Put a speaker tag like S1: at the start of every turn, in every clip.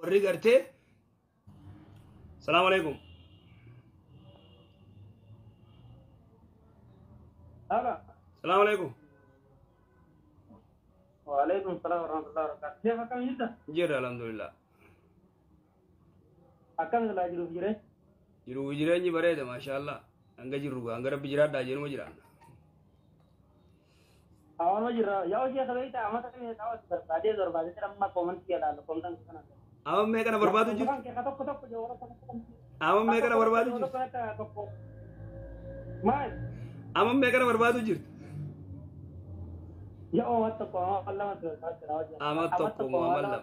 S1: Warri gartee Salaamu alaikum. Salaamu alaikum.
S2: Waalaikum salaam warahmatullahi wabarakatuh. Sheekh akkam jirta?
S1: Jirra alhamdulillah.
S2: Akkam silaa jiruuf jireenya?
S1: Jiruuf jireenyi bareeda maashaallah. Hanga jirru hanga rabbi jiraadhaa jenuma jiraanna.
S2: Awwaanuma jirra. Yaa sheekh beektaa amata meeqa barbaadee barbaadee amma koomantii ilaalu koomantii kana.
S1: Amma meeqa na barbaadu jirtu?
S2: Tokko tokko
S1: Amma meeqa na barbaadu jirtu?
S2: Maal?
S1: Amma meeqa na barbaadu jirtu?
S2: Yaa amma tokko amma lama jira.
S1: Amma tokko amma lama.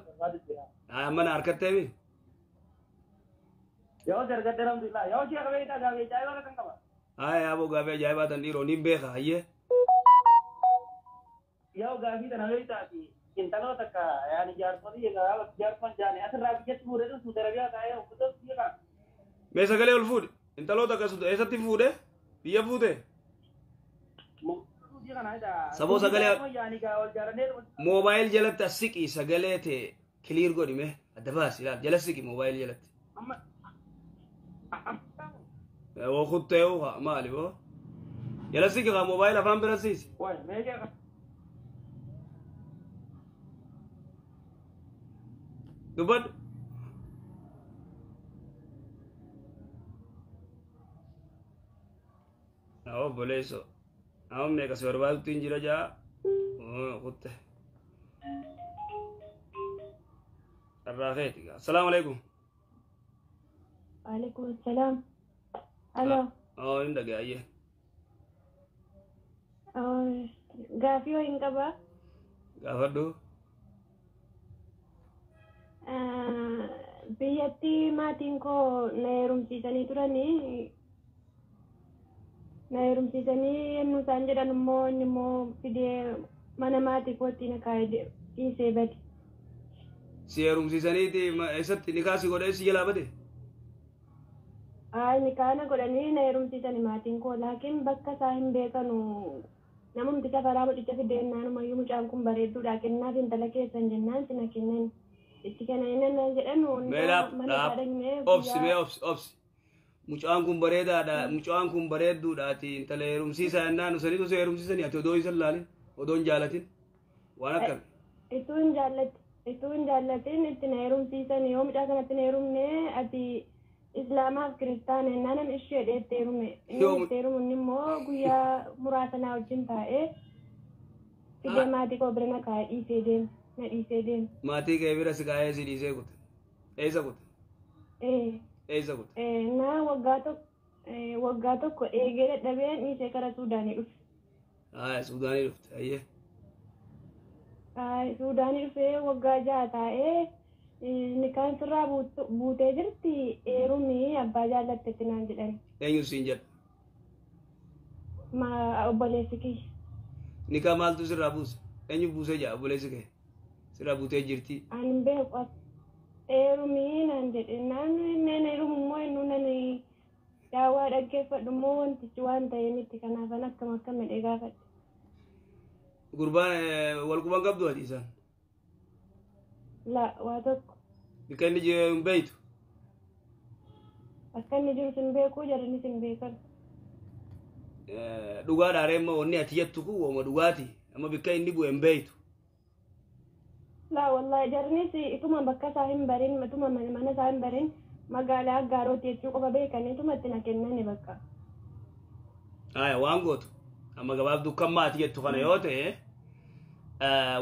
S1: Amma na harkattee mi?
S2: Yaa argattee alhamdulillah. Yaa sheekh beektaa gaafii ajaa'ibaa kan qaba.
S1: Haa yaa gaafii ajaa'ibaa tan dhiiroo niin beeka hayyee.
S2: Yaa gaafii tana beektaa fi intaloo takka yaani jaarsolii egaa jaarsoon jaani asirraa biyyatti fuudhee Suudi Arabiyaa taa'ee uffata biyya kana.
S1: Mee sagalee ol fuudhe intaloo takka eessatti fuudhe biyya fuute. Saboo sagalee moobaayil jalatti as siqii sagalee ta'e kiliir godhi mee adda baasi ilaal jala siqi moobaayil jalatti. Woo kuttee haa maali boo jala siqi haa moobaayil afaan bira siisi. Dubbadhu. Obboleessoo. Amma meeqa si barbaadutti hin jira jaa kutte. Carraa keeti. Assalaamu alaikum.
S3: Waalaikum assalaam. Aloo.
S1: Oo hin dhaga'ayyee.
S3: Gaafii hoo hin qabaa?
S1: Gaafadhu.
S3: Biyyatti maatiin koo na heerumsiisanii turanii na heerumsiisanii yennuu isaan jedhan immoo inni immoo fidee mana maatii kootti na kaa'ee dhiisee bade.
S1: Si heerumsiisaniiti eessatti nikaa si godhee si jalaa bade?
S3: Haa nikaa na godhanii na heerumsiisanii maatiin koo laakiin bakka isaa hin beekanu namumti safaraa mucicha fidee naanumayyuu mucaan kun bareedduudha kennaaf intala keessan jennaan si na kennan. Itti kennanii na jedhan mana isaa dhaqnee
S1: obsi mee obsi obsi. Mucaan kun bareedaadha mucaan kun bareedduudhaati intala heerumsiisaa jennaan sanitu si heerumsiisanii ati odoo isa laalin odoo hin jaalatin waan akkami.
S3: Ituu hin jaallatin itti na heerumsiisanii yoo mucaa kanatti na heerumne ati islaamaaf kiristaana jennaan namni ishee itti heerume. Inni itti heerumu inni immoo guyyaa muraasa naa wajjin taa'ee fidee maatii koo bira na kaa'ee dhiisee deeme na dhiisee deeme.
S1: Maatii kee bira si kaa'ee si dhiisee kute. Eessa kute? Eessa kute?
S3: Na waggaa tokko eegee dadhabee dhiisee gara Suudaanii dhufe.
S1: Haa Suudaanii dhufte ayyee.
S3: Suudaanii dhufee waggaa 6 taa'ee nikaan sirraa buutee jirti heerumii abbaa jaallattetti naan jedhan.
S1: Eenyu siin jedha?
S3: Ma obboleessi kiyya.
S1: Nikaa maaltu sirraa buuse? Eenyu buusee jaa obboleessi kee? Sirraa buutee jirti.
S3: Ani hin beeku heerumii naan jedhe naan meen heerumu immoo ennuu nani daawwaa dhaggeeffadhu immoo wantichi waan ta'e miti kanaafan akkam akkam jedhee gaafadhe.
S1: Gurbaan wal quban qabdu ati isaan?
S3: La waa tokko.
S1: Bakka inni jiru hin beektu?
S3: Akka inni jiru sin beeku jarri sin beekan.
S1: Dhugaadha ree immoo wanni ati jettu kun wooma dhugaati amma bakka inni bu'e hin beektu.
S3: La wallahi jarris ituma bakka isaa hin barin ituma mana isaa hin barin magaalaa Aggaarooti jechuu qofa beekanii ituma itti na kennani bakka.
S1: Haa waan gootu amma gabaabduu kan maatii jettu kana yoo ta'e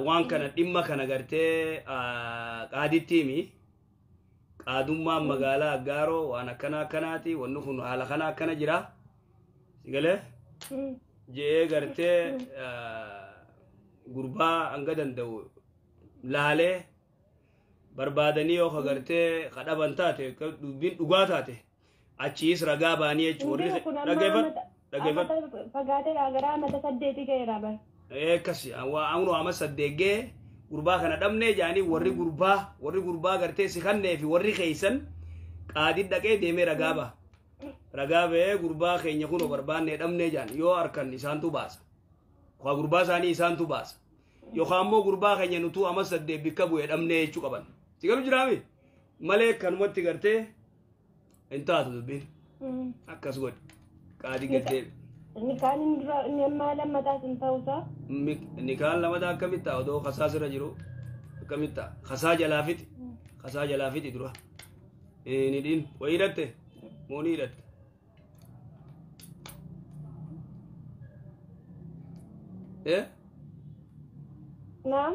S1: waan kana dhimma kana gartee qaaditti himi qaadummaan magaalaa Aggaaroo waan akkana akkanaati wanni kun haala kana akkana jira si galee je'ee gartee gurbaa hanga danda'u laalee barbaadanii yoo gartee kadhaban taate dubbiin dhugaa taate achiis ragaa baanii jechuudha dhaggeeffadhu dhaggeeffadhu.
S3: Fagaatee gara mata 8 ga'eera bara.
S1: Akkasi ammoo amma 8 ga'e gurbaa kana dhabnee jaanii warri gurbaa gartee si kannee fi warri keeysan qaadii dhaqee deemee ragaa ba'a. Ragaa ba'ee gurbaa keenya kunoo barbaannee dhabnee jaan yoo harkan isaantu baasa. Waa gurbaa isaanii isaantu baasa. Yookaan ammoo gurbaa keenya nutuu amma 8 bikka bu'ee dhabnee jechuu qaban. Si galu jiraami? Malee kanumatti gartee hin taatu dubbiin. Akkas godhi. Qaadii gaddee.
S3: Nikaan inni dura inni ammaa lammataas hin ta'uusaa.
S1: Nikaan lammataa akkamitti ta'a odoo kasaa sirra jiru akkamitti ta'a kasaa jalaa fixi kasaa jalaa fixi dura. Ni dhiin wayii hidhatte moo ni hidhatte?
S3: Naam.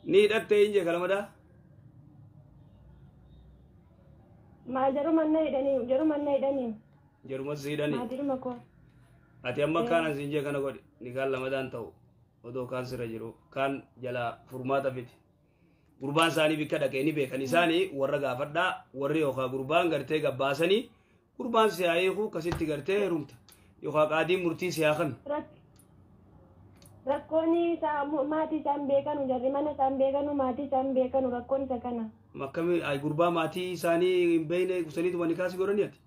S1: Ni hidhatte hin jee kalamadaa?
S3: Maal jaruma na hidhanii jaruma na hidhanii.
S1: Jaruma si hidhanii.
S3: Maatiruma koo.
S1: Ati amma kaan asiin jee kana godhi nikaan lamadaan ta'u odoo kaan sirra jiru kaan jalaa furmaata fiti. Gurbaan isaanii bikka dhaqee ni beekan isaanii warra gaafadhaa warri yookaan gurbaan gartee gabbaasanii gurbaan si haa hiiku kasitti gartee heerumta yookaan qaadiin murtii si haa kennu.
S3: Rakkoon isaa maatii isaan beekanu jarri mana isaan beekanu maatii isaan beekanu rakkoon isa kana.
S1: Akkami gurbaa maatii isaanii hin beekne kusaniituma ni kaasi godhanii ati?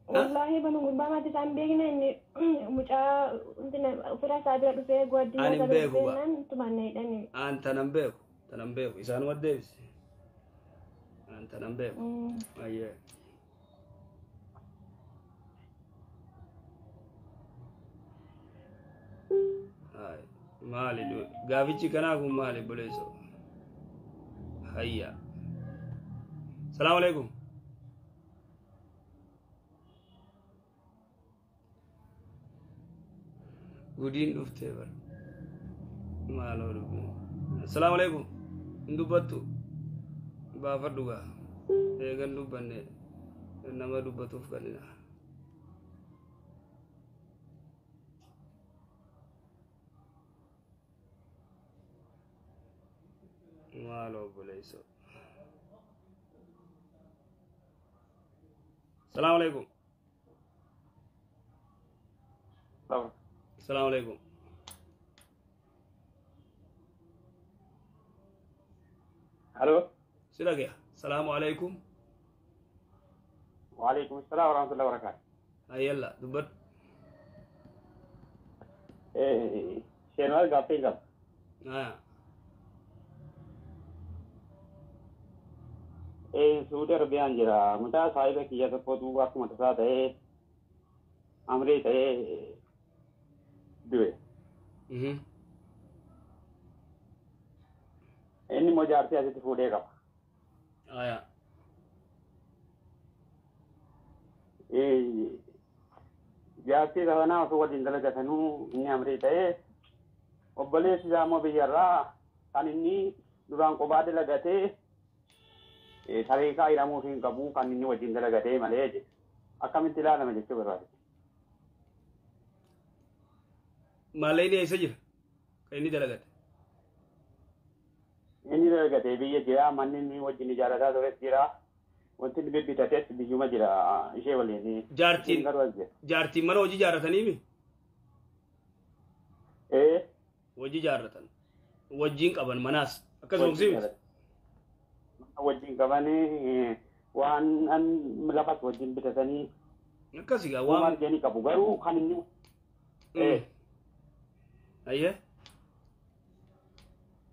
S3: Wallaahi banu gurbaa maatii isaan beekne inni mucaa fira isaa bira dhufee guddina isaa bira dhufee nan tumanna hidhanii.
S1: An tanan beeku isaanuma deebise. An tanan beeku. Ayyee. Maali gaafichi kanaa kun maali buleeso? Hayya. Salaamu alaikum. Gudiin dhuftee bara. Maaloo dubbiin. Salaamu alaikum. Hin dubbattu. Baafadhu gaa. Eegan dubbanne nama dubbatuuf kennina. Maaloo buleeso. Salaamu alaikum. Salaamu alaikum.
S4: Halo.
S1: Sila gaya. Salaamu alaikum.
S4: Wa alaikum assalam wa rahmatullahi wa barakatuh.
S1: Ayyalla dubbat.
S4: Sheenwal gaaffii qaba. Suudi Arabiyaan jira. Mucaa saahiba kiyya tokkotu akkuma tasaa ta'ee amrii ta'ee du'e. Inni immoo jaartii asitti fuudhee qaba. Jaartii sanaa osoo waliin dalagatanuu inni amrii ta'ee obboleessi isaa immoo biyyarraa kan inni duraan kophaa dalagatee tariikaa hidhamuuf hin qabu kan inni wajjin dalagatee malee jedhe. Akkamitti ilaalama jechuu barbaade.
S1: Maallayni eessa jira? Kan inni dalagate?
S4: Inni dalagatee biyya jira, manni inni wajjin ijaarrataa tures jira, wanti inni bibbitates biyyuma jira ishee waliin.
S1: Jaartiin mana hojii ijaarrataniimi? Hojii ijaarratan. Wajjin qaban manaas. Akkasuma miti?
S4: Wajjin qabanii waan lafas wajjin bitatanii.
S1: Akkasii gaa waan.
S4: Waan qabu garuu kan inni.
S1: Ayyee.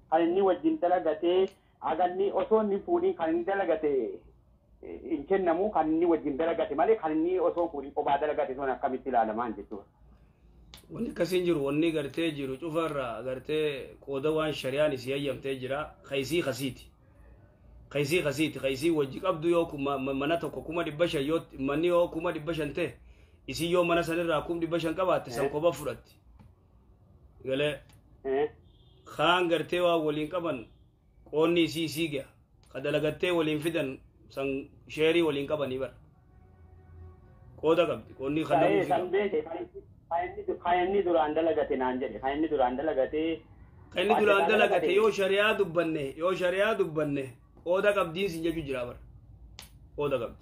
S4: Kan inni wajjin dalagatee haganni osoo inni fuudhiin kan inni dalagate hin kennamu kan inni wajjin dalagate malee kan inni osoo fuudhiin kophaa dalagate sun akkamitti ilaalamaan jechuudha.
S1: Wanni akkasiin jiru wanni gartee jiru cufarraa gartee qooda waan shariyaan isii hayyamtee jira kaysii kasiiti. Kaysii kasiiti kaysii wajji qabdu yoo mana tokko 500,000 yoo manni yoo 500,000 ta'e isii yoo mana sanirraa 500,000 qabaatte san kophaa fudhatti. Galee kaan gartee waa waliin qaban qoonni isii isii ga'a ka dalagattee waliin fidan san sheerii waliin qabanii bara. Qooda qabdi qoonni kan namni
S4: San beeke kan inni duraan dalagate naan jedhe kan inni duraan dalagate.
S1: Kan inni duraan dalagate yoo shari'aa dubbanne qooda qabdiin sin jechuu jira bara. Qooda qabdi.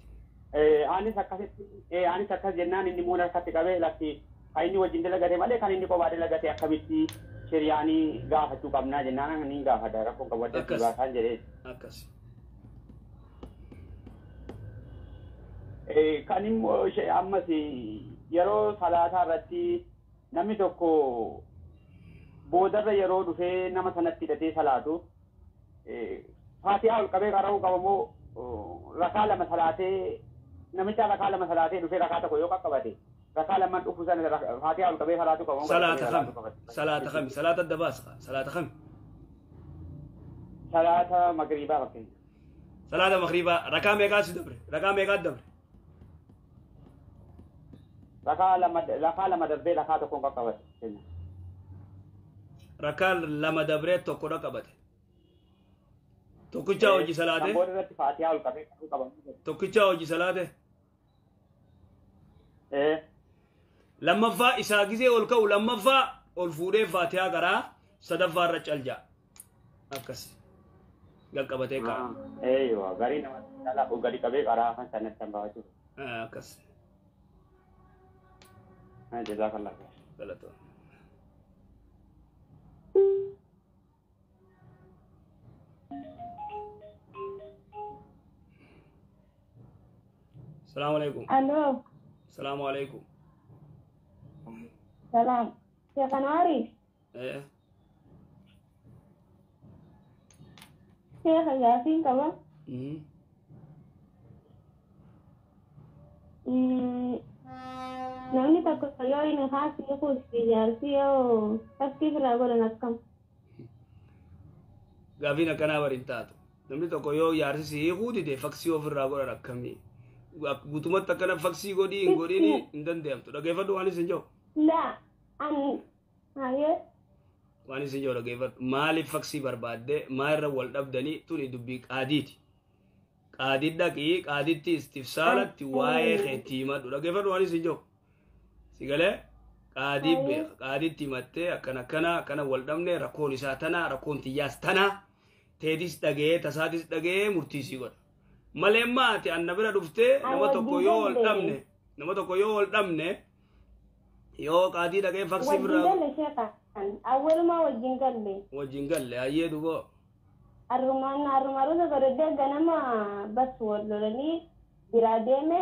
S4: Anis akkasitti anis akkas jennaan inni muuna harkatti qabee lakki kan inni wajjin dalagate malee kan inni kophaa dalagate akkamitti shari'aanii gaafachuu qabnaa jennaan ni gaafata rakkoon qabu adda baasaan jedhee.
S1: Akkas.
S4: Kan immoo ammas yeroo salaataa irratti namni tokko boodarra yeroo dhufee nama sanatti hidhatee salaatu Faatihaa ol qabee qara'uu qaba moo rakaa lama salaatee namicha rakaa lama salaatee dhufee rakaa tokko yoo qaqqabate rakaa lamaan dhufu sana faatihaa ol qabee salaatuu qaba moo gadi
S1: Salaata
S4: qabee
S1: kami?
S4: salaatuu qaba?
S1: Salaata kami? Salaata adda baasa. Salaata kami?
S4: Salaata magriibaa fakkeenya.
S1: Salaata magriibaa rakaa meeqaa si dabre? Rakaa meeqaa dabre?
S4: Rakaa lama darbee rakaa tokkoon qaqqabate fakkeenya.
S1: Rakaa lama dabree tokko qabate. Tokkichaa hojii
S4: Kan
S1: salaate?
S4: booda irratti faatihaa ol qabee qara'uu qaba.
S1: Tokkichaa hojii salaate? Lammaffaa isaa gizee ol ka'u lammaffaa ol fuudhee faatihaa qaraa sadaffaa irra calja. Akkas. Qaqqabatee ka'a.
S4: Eeywa garii nama caalaa gadi qabee qaraa kan sanatti kan baafachuu.
S1: Akkas.
S4: Jazaakallah khair.
S1: Galatoo. Salaamu alaikum.
S3: Aloo,
S1: Salaamu alaikum.
S3: salaam. Sheekh Anwaari, Sheekha gaafiin qaba. Namni tokko yoo inni haasii kuusi jaarsi yoo fakkii irraa godhan akkam?
S1: Gaafiin akkanaa bari hin taatu. Namni tokko yoo jaarsi si hiikuu dide faksii ofirraa godhan akkamii? Guutumatti akkana faksii godhii hin godhiin hin danda'amtu. Dhageeffadhu waan isin jiru.
S3: Laa, an hayyee.
S1: Waan isin jiru dhageeffadhu. Maaliif faksii barbaadde maalirra wal dhabdanii tuni dubbii qaadiiti. Qaadii dhaqii qaaditti istifsaalatti waa'ee keetti himadhu. Dhageeffadhu waan isin jiru. Si galee qaadii beeka. Qaaditti himattee akkana akkana akkana wal dhabne rakkoon isaa tana rakkoon tiyyaas tana teetis dhagee tasaatis dhagee murtii sii godha. Malee maati anna bira dhuftee nama tokko yoo wal dhabne nama tokko yoo wal dhabne yoo qaadii dhaqee faksii
S3: Wajjin
S1: biraa
S3: galle sheekha. Awwalumaa wajjin galle.
S1: Wajjin galle hayyee duboo.
S3: Arrumaan arrumaroota godhadhee ganama bas wal lolanii biraa deeme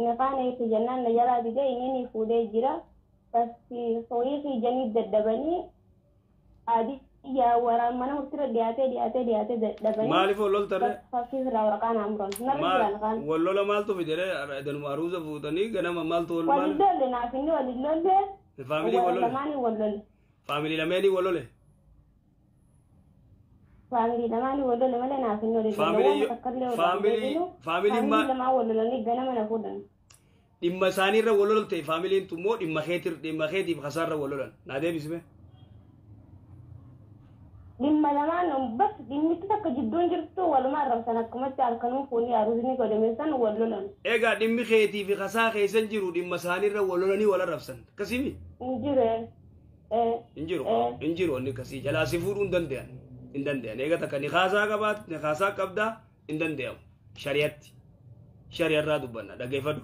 S3: nafaan eegi jennaan na jalaa didee inni ni fuudhee jira. Bas horii fiijanii daddabanii adii yaa waraan mana murtiirra dhiyaatee dhiyaatee dhiyaatee dadhabanii.
S1: Maaliif wal loltarre?
S3: Bas fakkii irraa waraqaa naa muran. Narra jiraan kaan.
S1: Wal lola maaltu fide danuma aruuza fuutanii ganama maaltu wal
S3: Walin
S1: maal?
S3: lolle naaf inni walin lolle.
S1: Faamilii wal lole.
S3: Lamaanii wal lolle.
S1: Faamilii lameenii wal lole.
S3: Faamilii lamaanii wal lolle malee naaf inni walin lolle.
S1: Faamilii
S3: Waan takka illee wal
S1: faamilii faamiliin
S3: Faamilii
S1: maa
S3: lamaan wal lolanii ganama na fuudhan.
S1: Dhimma isaaniirra wal lolte faamiliin tun moo dhimma keetir dhimma keetiif kasaarra wal lolan naa deebisime.
S3: Dhimma lamaan bas dhimmitti takka jidduun jirtu walumaa arrabsan akkumatti halkanuu fuunii aruusni godhame san wal lolan.
S1: Egaa dhimmi keetii fi kasaa keessan jiru dhimma isaaniirra wal lolanii wal arrabsan akkasimi.
S3: Hin jiru.
S1: Hin jiru hin jiru wanni akkasii jalaa si fuudhuu hin danda'an hin danda'an eega takka ni kaasaa qabaat ni kaasaa qabdaa hin danda'amu shari'atti shari'arraa dubbanna dhageeffadhu.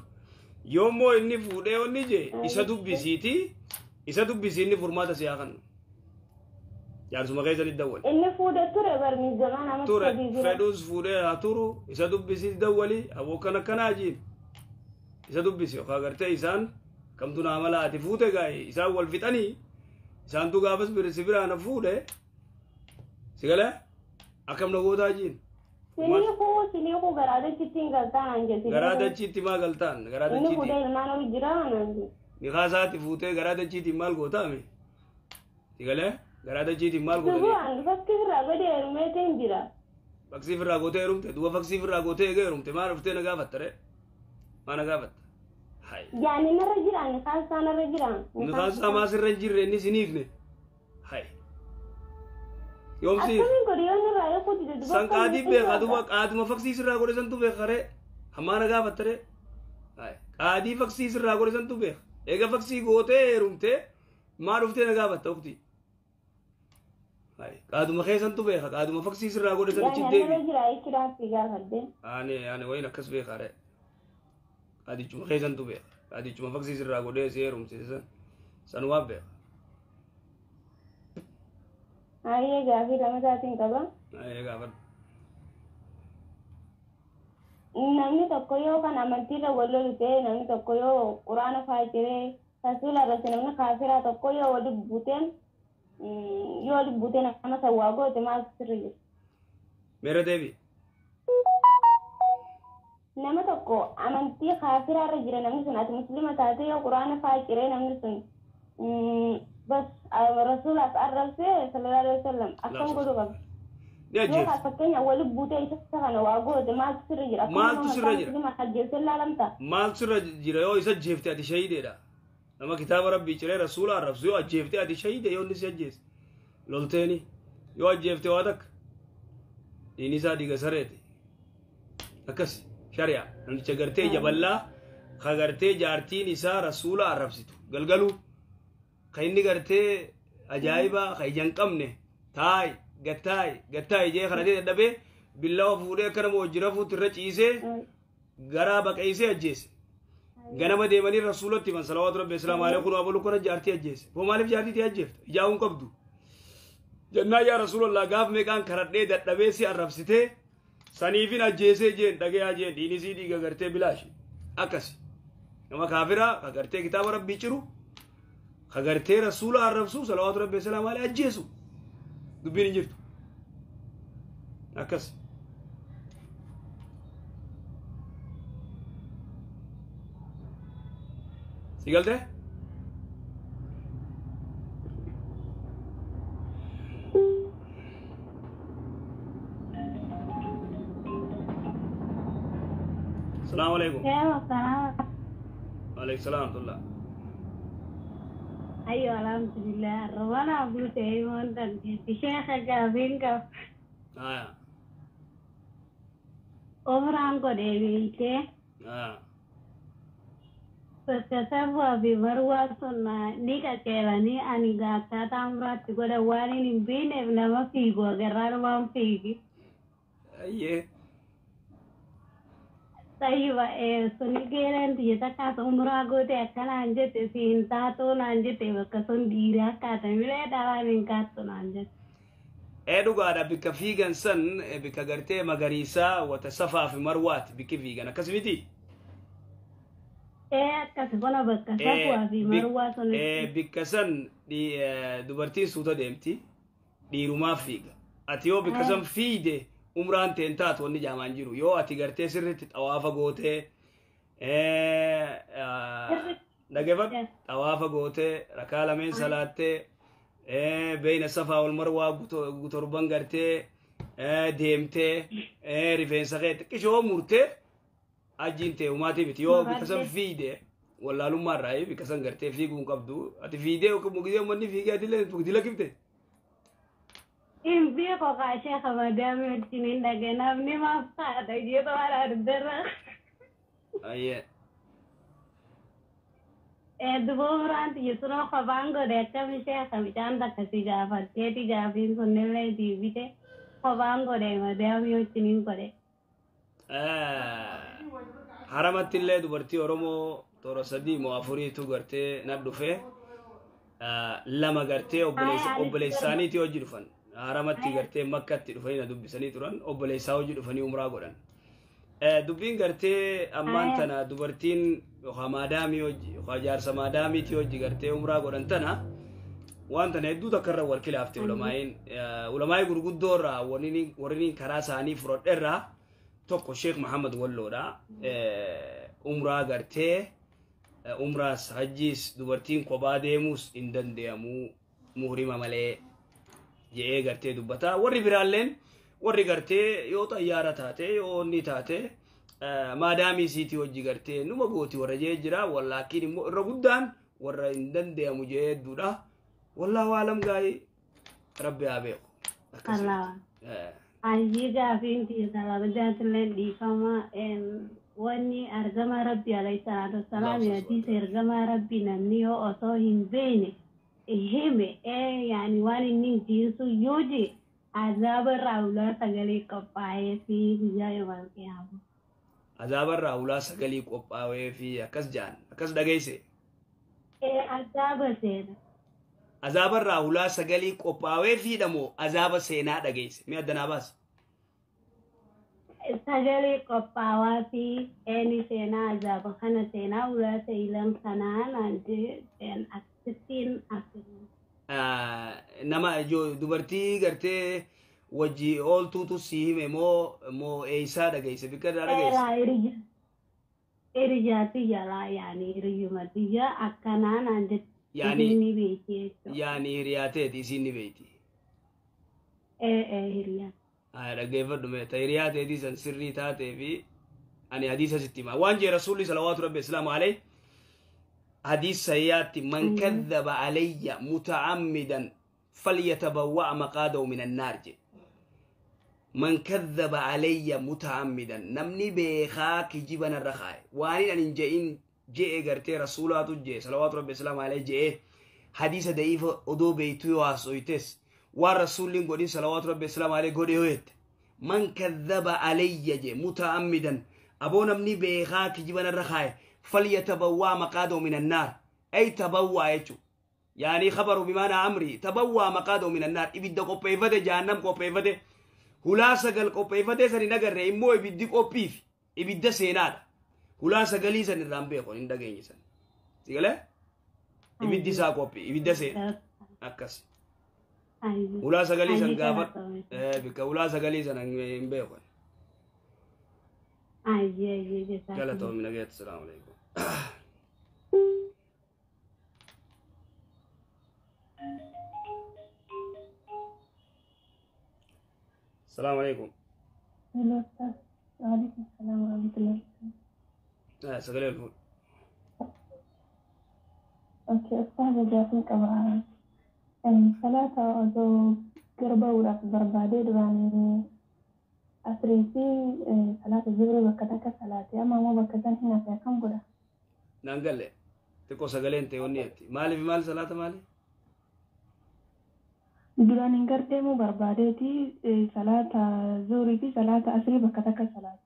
S1: Yoommoo inni fuudhee onni jee isa dubbisiiti isa dubbisii inni furmaata si haa kennu. Jaarsuma keessanitti dawwali.
S3: Inni fuudhee ture barmi zamaan amma
S1: Ture
S3: sadii jira.
S1: Fedhus fuudhee haa turu isa dubbisiiti dawwali aboo kan akkanaa jiin isa dubbisi yookaan gartee isaan kamtu naa mala ati fuute gaa'e isaan wal fixanii isaantu gaafas bira si biraa na fuudhe si galee akkam na gootaa jiin.
S3: Siniikuu garaa dachiitti hin galtaan an jedhe.
S1: Garaa dachiitti maa galtaan garaa
S3: Inni
S1: dachiitti
S3: fuudhee ilmaan ol jira anaan jedhe.
S1: Nikaasaatti fuutee garaa dachiitiin maal gootaame si galee garaa dachiitiin maal gootanii.
S3: Dubu'aan fakkii irraa gadi heerumeetiin jira.
S1: Faksii firraa gootee heerumte duuba faksii firraa gootee eega heerumte maal dhuftee na gaafatta ree maa na gaafatta hayi.
S3: Jaani narra jira nikaasaa narra jira.
S1: Nikaasaa maa sirra hin jirre inni sin hiikne hayi. Yoomsi
S3: Akkamiin godhe yoo narraa eeguu dide duba.
S1: San qaadii beeka duuba qaaduma faksii sirraa godhe santu beeka ree hammaa na gaafatta ree hayi qaadii faksii sirraa godhe santu beeka eega faksii gootee heerumte maa dhuftee na gaafatta ukti. Hayi qaaduma keessantu beeka qaaduma faksii sirraa godhe san achi
S3: Jaani narra
S1: deebi.
S3: jira jechuudhaaf si gaafadde.
S1: Ani ani wayin akkas beeka ree. Qaadichuma keessantu beeka. Qaadichuma faksii sirraa godhee si heerumsiise san sanumaaf beeka.
S3: Hayyee gaafii lama isaatiin qaba.
S1: Ee gaafadhu.
S3: Namni tokko yoo kan amantiirra wal lolu ta'e namni tokko yoo quraana fa'aa jiree rasuula irratti namni kaafiraa tokko yoo wali buuteen yoo wali buuteen nama sawwaa goote maal sirri jira?
S1: Meera deebi.
S3: Nama tokko amantii kaafiraarra jira namni sun ati muslima taate yoo quraana faa ciree namni sun bas rasuulaaf arrabsee sallallahu alaihi wasallam akkam godhuu qaba.
S1: Ni ajjeefte.
S3: Fakkeenya wali buutee isa kana waa goote maaltu sirra jira?
S1: Maaltu sirra jira?
S3: Muslima ajjeessee laalamta.
S1: Maaltu sirra jira yoo isa ajjeefte ati shahiideedha. Nama kitaaba rabbii ciree rasuula arrabsu yoo ajjeefte ati shahiide yoo inni si ajjeese. Lolteeni yoo ajjeefte waa takka. Diinni isaa dhiiga sareeti. Akkas shari'a namicha gartee jaballaa ka gartee jaartiin isaa rasuula arrabsitu galgaluu ka inni gartee ajaa'ibaa ka ija hin qabne taayi gattaayi gattaayi jee kana dadhabee billawa fuudhee akka nama hojii rafuutti irra ciisee garaa baqeessee ajjeese. Ganama deemanii rasuulatti himan salawaatu rabbi islaamu alayhi kun abalu kana jaartii ajjeese. Boo maaliif jaartii ta'e ajjeefte? Ijaa hin qabdu. Jennaa yaa rasuulallah gaaf meeqaan karadhee dadhabee si arrabsitee saniifin ajjeesee jeen dhagayaa jeen dhiini sii dhiiga gartee bilaashi. Akkasi. Nama kaafiraa ka gartee kitaaba rabbii ciru ka gartee rasuula arrabsu salawaatu rabbi islaamu alayhi ajjeesu. Dubbiin hin jirtu. Akkas. Si galtee? Salaamu alaikum.
S5: Salaam.
S1: Waalaikum salaam warahmatullah.
S5: Ayo alhamdulillah. Rabana buute wontan sheekha gaafiin qaba.
S1: Aya.
S5: Umraan godhee beektee
S1: Aya.
S5: bakka Safwaa fi Marwaa sun ni qaceelanii ani akkaataa umraatti godhan waan hin beekneef nama fiigu agarraan waan fiigi.
S1: Ayyee.
S5: Tayyiba suni geereen tiyya takkaas umraa goote akkanaan jette si hin taatoo naan jette bakka sun dhiiraa akkaata milee dhalaan hin kaattu naan jette.
S1: Ee dhugaadha bikka fiigan san bikka gartee magariisaa wata Safaa fi Marwaati bikki fiigan akkas miti?
S5: Ee akkas bona bakka Safwaa fi Marwaa sun.
S1: Bikka san dubartiin suuta deemti dhiirumaaf fiiga. Ati yoo bikka san fiide umraan teen taatu wanni jaamaan jiru yoo ati gartee sirriitti xawaafa gootee dhageeffadhu xawaafa gootee rakaa lameen salaattee beeyna Safaa wal Marwaa torban gartee deemtee rifeensa kee xiqqishoo murtee ajiin ta'e umaatii miti yoo bikka san fiide wallaalummaa irraa bikka san gartee fiiguu hin qabdu ati fiidee mugdee uummanni fiigee ati illee mugdii lakkifte.
S5: Hin beeku kaa sheekha madaamii wajjin hin dhagee namni maaf taata jedhu waan ardarra.
S1: Ayyee.
S5: Duba umraan tiyya sunoo kophaan godhe akkami sheekha bishaan takka si gaafatteeti gaafiin sunnillee deebite kophaan godhe madaamii wajjin hin godhe.
S1: Haramatti illee dubartii Oromoo toora sadii moo afuriitu gartee na dhufe lama gartee obboleessaaniitii hojii dhufan. Haramatti gartee Makkatti dhufanii na dubbisanii turan obboleessaa hojii dhufanii umraa godhan. Dubbiin gartee ammaan tana dubartiin yookaan maadaamii hojii yookaan jaarsa maadaamiitii hojii gartee umraa godhan tana waan tana hedduu takka irra wal kilaafte ulamaa'iin ulamaa'ii gurguddoo irraa warreen karaa isaanii fudhadhe irraa tokko Sheekh Muhammad Walloodha. Umraa gartee umraas hajjiis dubartiin kophaa deemuus hin danda'amu muhrima malee jedhee gartee dubbata. Warri biraalleen warri gartee yoo xayyaara taate yoo onni taate maadaamii siitii hojii gartee numa gooti warra jee jira. Wallaakiin immoo irra guddaan warra hin danda'amu jee hedduudha. Wallaahu aalam gaa'ii rabbi haa beeku.
S5: Allah. Ayyee gaafiin tiyya talaabajaatillee dhiifama wanni argama rabbi alayhi salaatu wassalaam hadiisa ergama rabbi namni yoo osoo hin beekne hime yaani waan inni hin jiinsu yoo jee azaaba irraa ulaa sagalee qophaa'ee fi guyyaa yoomaan qiyaamu.
S1: Azaaba irraa ulaa sagalee qophaa'ee fi akkas jaan akkas dhageesse.
S5: Azaaba seena.
S1: Azaaba irraa ulaa sagalee qophaa'ee fi dhamoo azaaba seenaa dhageesse mee addanaa baasi.
S5: Sagalee qophaawaa fi eenyu seenaa azaaba kana seenaa ulaa sa'ilan kanaa naan jee akkasittiin akkasuma.
S1: Nama dubartii gartee Wajji ooltuutu si hime moo moo eeysaa dhageesse bikka irraa dhageesse?
S5: Hiriyaati jalaa yaani hiriyyuma tiyya akkanaa naan jette.
S1: Yaani
S5: Isiin ni beekti jechuudha.
S1: Yaani hiriyaateeti isiin ni beekti.
S5: Ee hiriyaa.
S1: Haa dhaggeeffadhu mee ta hiriyaa teetii san sirrii taatee fi ani hadiisa sitti hima. Waan jee rasuulli salawaatu rabbi islaamu alayhi hadiis sayyaatti man kadhaba alayya muta'ammidan falyatabawwa'a maqaadahu min annaar je. Man kadhaba alayya muta'ammidan namni beekaa kijiba narra kaaye waan ani hin je'in je'e gartee rasuulaatu jee salawaatu rabbi islaamu alayhi je'e hadiisa da'iifa odoo beeytuu yoo haasoytes waan rasuulli hin godhin salawaatu rabbi islaamu alayhi godhe yoo jette man kadhaba alayya je muta'ammidan aboo namni beekaa kijiba narra kaaye falyatabawwaa maqaadahu min annaar ay tabawwaa jechu yaani khabaru bimaana amri tabawwaa maqaadahu min annaar ibidda qopheeffate jahannam qopheeffate hulaa sagal qopheeffatee san hin agarre immoo ibiddi qophiif ibidda seenaadha. Hulaa sagalii san irraan beeku hin dhageenye san. Si galee? Ibiddi isaa qophii ibidda seena akkas. Hulaa sagalii san gaafadhu. Bikka hulaa sagalii san hin beeku. Galatoomi nageetti salaamu alaikum. السلام عليكم.
S3: Hello أستاذ. وعليكم السلام ورحمة الله.
S1: Sagalee ol fuudhi.
S3: Okay أستاذ gaafii qaba. Salaata osoo gara bahuudhaaf barbaadee duraan asrii fi salaata zuhrii bakka takka salaate amma immoo bakka san hin hafe akkam godha?
S1: Naan galle xiqqoo sagaleen ta'e onni jetti. Maaliif maal salaata maali?
S3: Duraan hin gardeemuu barbaadeeti salaata zuhrii fi salaata asrii bakka takka salaate.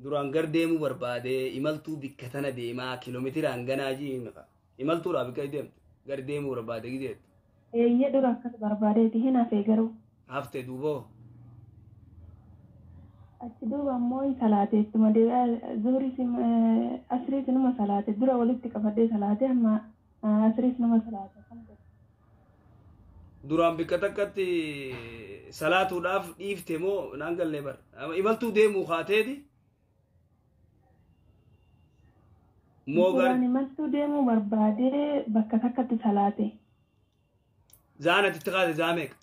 S1: Duraan gardeemuu barbaadee imaltuu bikka tana deemaa kiiloomeetira hanganaa jii meeqa? Imaltuudhaa bikka deemtu gardeemuu barbaade gideettu.
S3: Eeyyee dura akkas barbaadeeti hin hafe garuu.
S1: Hafte duuboo.
S3: Achi duuba ammoo salaate ittuma deebi'ee zuhrii asrii sinuma salaate dura walitti qabadhee salaate amma asrii sinuma salaate.
S1: Duraan bikka takkatti salaatuudhaaf dhiifte moo naan gallee bara. Imaltuu deemuu kaateeti. Moo
S3: Duraan imaltuu deemuu barbaadee bakka takkatti salaate.
S1: Zaan ati itti kaate zaa meeqa?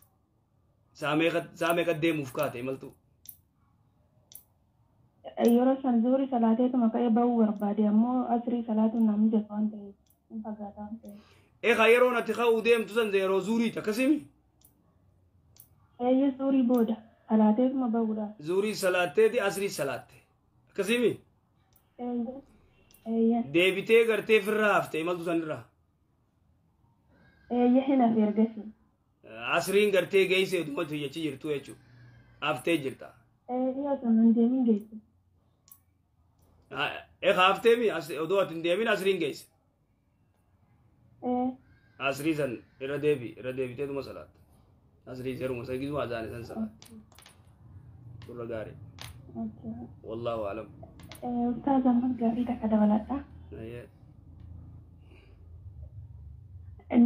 S1: Saa meeqa deemuuf kaate imaltuu?
S3: Yeroo san zuhrii salaateetuma ka'ee bahuu barbaade ammoo asrii salaatuun naa mijatu waan ta'eef hin fagaata waan ta'eef.
S1: Egaa yeroon ati ka'uu deemtu san yeroo zuhriiti akkasimi?
S3: Eeyyee zuhrii booda salaateetuma bahuudhaaf.
S1: Zuhrii salaatteeti asrii salaatte akkasimi?
S3: Eeyyee.
S1: Deebitee gartee firraa hafte imaltu sanirraa?
S3: Eeyyee hin hafe ergasii.
S1: Asriin gartee geessee dhumatu jechi jirtu jechuudha. Haftee jirta.
S3: Eeyyee osoo hin deemin geesse.
S1: Egaa haftee mi odoo ati hin deemin asriin geesse? Asrii san irra deebi irra deebitee dhuma salaatta. Asrii yeruma san gisuma azaane san salaatta. Turra gaarii. Wallaahu alam.
S3: Ustaaz ammas gaafii takka dabaladha.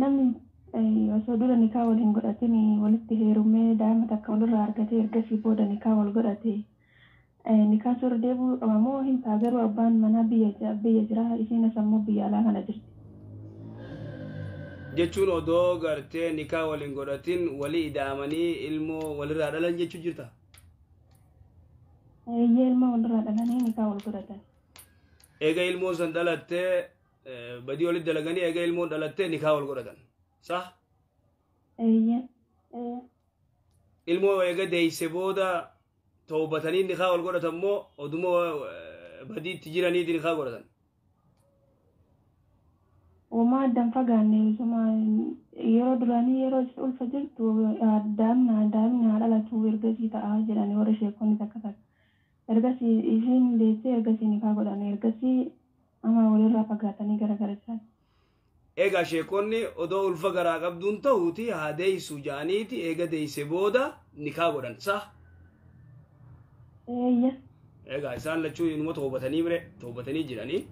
S3: Namni osoo dura nikaa wal hin godhatin walitti heerumee daa'ima takka walirraa argatee ergasii booda nikaa wal godhate nikaa suurri deebi'uu qaba moo hin ta'a garuu abbaan manaa biyya jira isheen as ammoo biyya alaa kana jirti.
S1: Jechuun odoo gartee nikaa wal hin godhatin walii ida'amanii ilmoo walirraa dhalan jechuu jirta?
S3: Eeyyee ilmoo walirraa dhalanii nikaa wal godhatan.
S1: Eega ilmoon san dhalattee badii walitti dalaganii eega ilmoon dhalattee nikaa wal godhatan. Sah?
S3: Eeyyee.
S1: Ilmoo eega deeyse booda toobatanii nikaa wal godhatan moo oduma badiitti jiraniiti nikaa godhatan?
S3: Uumaa addaan fagaanne osuma yeroo duraanii yeroo ulfa jirtu daa'imni haa dhalatu ergasii ta'a jedhanii warri sheekonni takka takka. Ergasii isheen deessee ergasii nikaa godhan ergasii amma walirraa fagaatanii gara gara isaan.
S1: Egaa sheekonni odoo ulfa garaa qabduun ta'uuti haa deessu jaaniiti eega deesse booda nikaa godhan sah?
S3: Eeyya.
S1: Egaa isaan lachuu inuma toobatanii bire toobatanii jiranii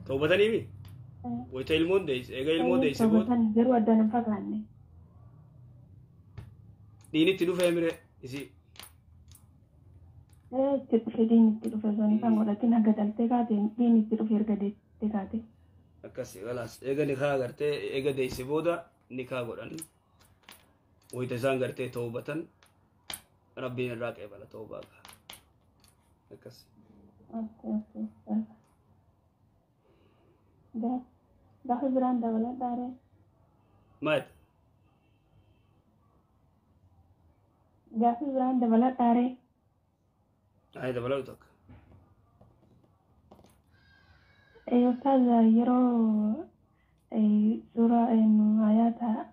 S1: toobatanii mi? Wayita ilmoon deesse eega ilmoo deesse booda.
S3: Garuu addaan hin fagaanne.
S1: Dhiinitti dhufee mire isi.
S3: Itti dhufe, diin itti dhufe osoo nikaan godhatin haga dhaltee kaate, diin itti dhufe erga deettee kaate.
S1: Akkas khalaas, eega nikaa gartee eega deeyse booda nikaa godhan, wayita isaan gartee toobatan Rabbiin irraa qeebala toobaa gaa akkas.
S3: Okay. Gaafa biraan dabaladhaaree.
S1: Maal?
S3: Gaafa biraan dabaladhaaree.
S1: Ay, dabalatu takka.
S3: Ustaaz, yeroo suuraa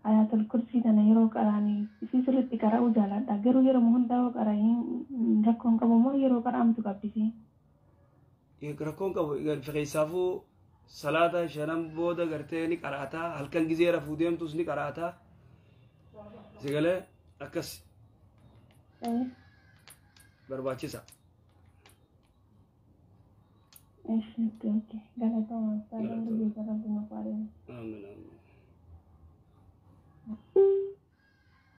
S3: Ayatul Kursii kana yeroo qara'anii isii sirriitti qara'uu jaaladha. Garuu yeroo hundaa yoo qara'in rakkoon qabu moo yeroo qara'amtu qabdisi?
S1: Rakkoon qabu. Keessaafuu salaata shanan booda gartee ni qara'ataa, halkan gizee rafuu deemtus ni qara'ataa. Sigalee akkas barbaachisa.
S3: Eshi, okay. Galatoomaa.